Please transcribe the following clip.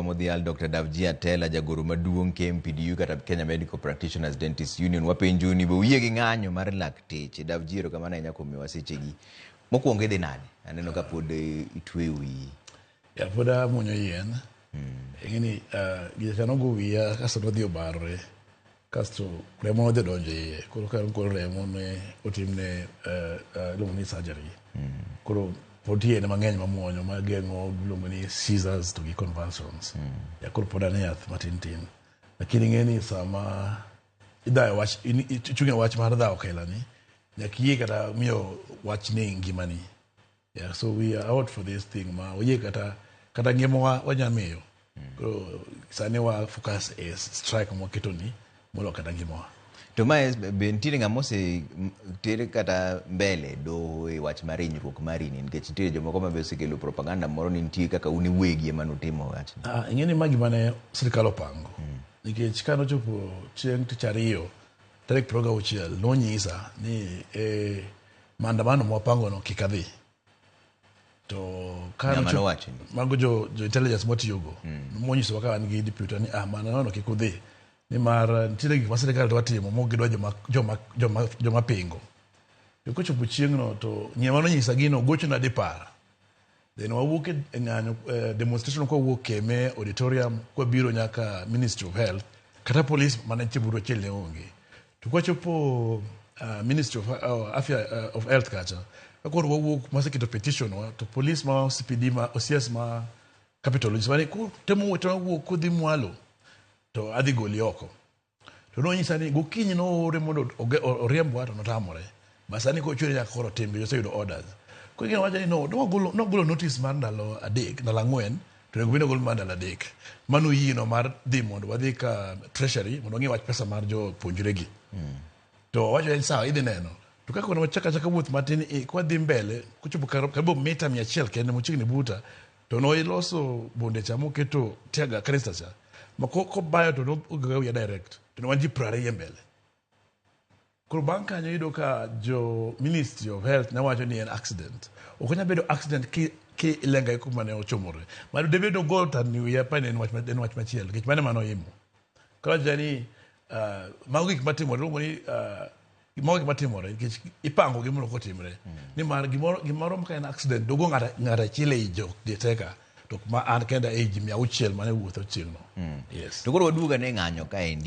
Modhial Dr. Davji Atela, jagoro maduong' KMPDU kata Kenya Medical Practitioners Dentist Union. Wapenjo ni be uyie gi ng'anyo mar lakteche. Davji, erokamano ahinya kuom miyowa sechegi. Mokwongo idhi nade? Aneno ka pod itweyo wiyi. Ya pod amuonyo yien. Ing'eni gija cha nogo wiya kasto nodhi obarore. Kasto remo nodhi odonjo iye. Koro ka gol remo ne otimne iluongo ni surgery. Koro pod yien mang'eny mamuonyo mageng'o iluongo ni seizures to gi convulsions. Ya koro pod an e yath matin tin. Lakini ing'e ni sama idhayo wach ichung' e wach mar dhawo kailani nyaka iyie kata miyo wach ni ngimani. Yeah, so we are out for this thing ma oyie kata kata ngimawa wanya miyo. Koro sani wa focus e strike mwaketo ni molo kata ngimawa. To mae be nitiere ng'ama ose ter kata mbele doho e wach mar hinyruok mari ni nikech nitiere jomoko ma be osekelo propaganda moro ni nitie kaka un iwegi ema nutimo wachni. Ah, ing'e ni ma gima ne sirikal opango. Nikech ka nochopo chieng' tich ariyo tarik 26 nonyisa ni e maandamano mwapango no kik adhi. To ka Ng'ama nochopo- nowachoni? mago jo intelligence mwatiyogo monyisowa ka wan gi deputy ni ah maandamano kik udhi nimar nitiere gik ma sirikal dwa timo mok gidwa joma pingo. To kochopo chieng'no to ng'ama nonyisa gino gochona dipar. Then wawuok e ng'anyo demonstration kwawuok Keme auditorium kwabiro nyaka Ministry of Health kata police mane nitie buru achiel ne onge. To kwachopo Ministry of Afya of Health kacha ka koro wawuok maseketo petition wa to police ma CPD ma OCS ma Capital onyisowa ni kutemo wuok wuok kudhi mwalo to adhi goli oko. To nonyisa ni gokinyi noore mondo oriembwa to notamore. Ba sani kochune nyaka koro tim oseyudo orders. Koro gino wacho ni no, nogolo notice mar ndalo 3, ndalo 4, to onego bed ni ogol mar ndalo 3. Mano yieno mar dhi mondo wadhi ka treasury mondo wang'i wach pesa mar jopuonjre gi. To wacho ni sawa idhi neno. To kaka ne wachako achaka wuoth matin kwadhi mbele kochopo karibu mita 100 kende machiegni buta to noloso bonde cha moketo teargas canister cha. Ma kobayo to nogoga wiya direct. To ne wan ji 20 e mbele. Koro bang' kanyo iyudo ka jo Ministry of Health ne wacho ni en accident. Ok onyal bedo accident ki ilenga kuma ne ochomore. Mano debed ni ogol tani wiya pa ne en wach en wach machielo nikech mano ema noimo. Koro wacho ni mago gik matimore iluongo ni mago gik matimore nikech ipango gi mondo kotimre. Nimar gimoro ka en accident dogo ng'ato achiel ei jo joteka to ma an kenda ei ji 600 mane wuotho chieng'no. Yes. To koro waduogo ane ng'anyo kaendi.